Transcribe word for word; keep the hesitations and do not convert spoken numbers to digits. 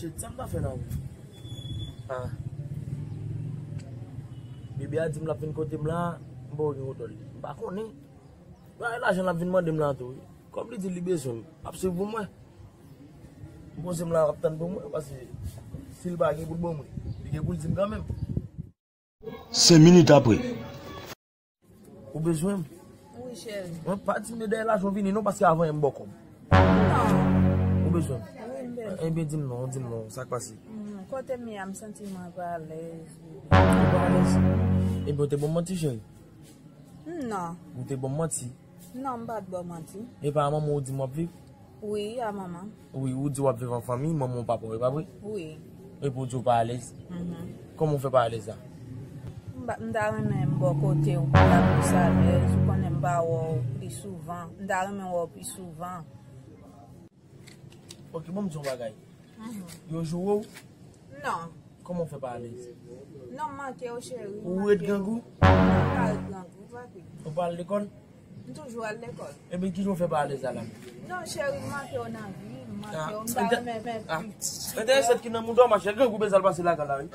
Shit, sa m ta fè la menm? Ah. Bebe a di m l ap vin kote m la, m poko gen kontwòl li. M pa konnen. Bagay lajan l ap vin mande m la tou wi. Kòm li di li bezwen m, ap swiv pou mwen. M poze m la, ap tann pou mwen, paske si l pa gen pou l ban mwen, li gen pou l di m kanmenm. Senk minit apre. Ou bezwen m? Wi, cheri. Mwen pa di m de dèyè lajan w vini non, paske avan yè m ba w kòb. Non. Ou bezwen m? Wi, m bezwen. Ebyen, di m non, di m non, sa k pase? Hmm, kote m ye a, m santi mwen pa alèz, bebe. Ou pa alèz? Ebyen, ou te ban m manti, cheri. Hmm, non. Ou te ban m manti. Non, m pa t ba w manti. E pa manman w ou di m w ap viv? Wi, a manman. Wi, ou di w ap viv an fanmi, manman w, papa w, e pa vre? Wi. Epi w di w pa alèz? Mhm. Kòman w fè pa alèz la? M ba- m ta renmen m bò kote w pou m ta plis alèz, ou konnen m pa wè w pli souvan. M ta renmen wè w pi souvan. Ok, ban m di yon bagay. Mhm. Yo joure w? Non. Kòman w fè pa alèz? Non, m manke w, cheri. Ou ret grangou? Non, m pa ret grangou, papi. Ou pa al lekòl? M toujou al lekòl. Ebyen, kijan w fè pa alèz la la? Non, cheri, m manke w nan vi, m manke w, m ta renmen men. Ah, enterese ki nan mouda w, machè, grangou bezwen al pase lakay la, wi.